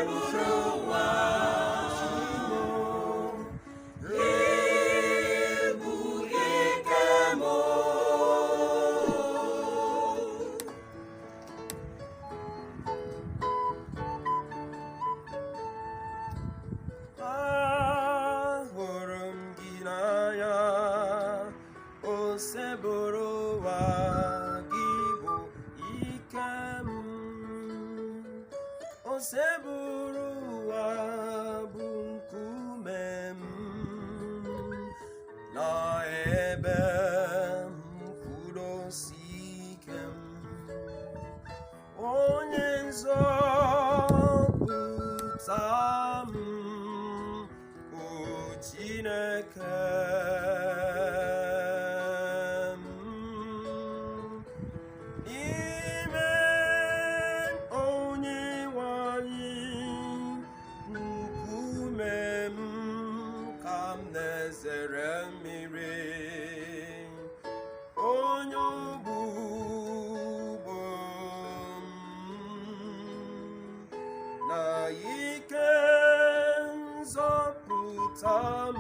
Osebụrụ ụwa, ịbụ ike m. Ahụrụ m gị n'anya, Osebụrụ ụwa, gị bụ ike m. Osebụrụ ụwa bụ nkume m na ebe nkwụdosi ike m, onye nzọpụta m bụ Chineke m. N'ime onye nwe anyị, nkume m, ka m na-ezere mmiri, onye ogbugbo m na ike nzọpụta m.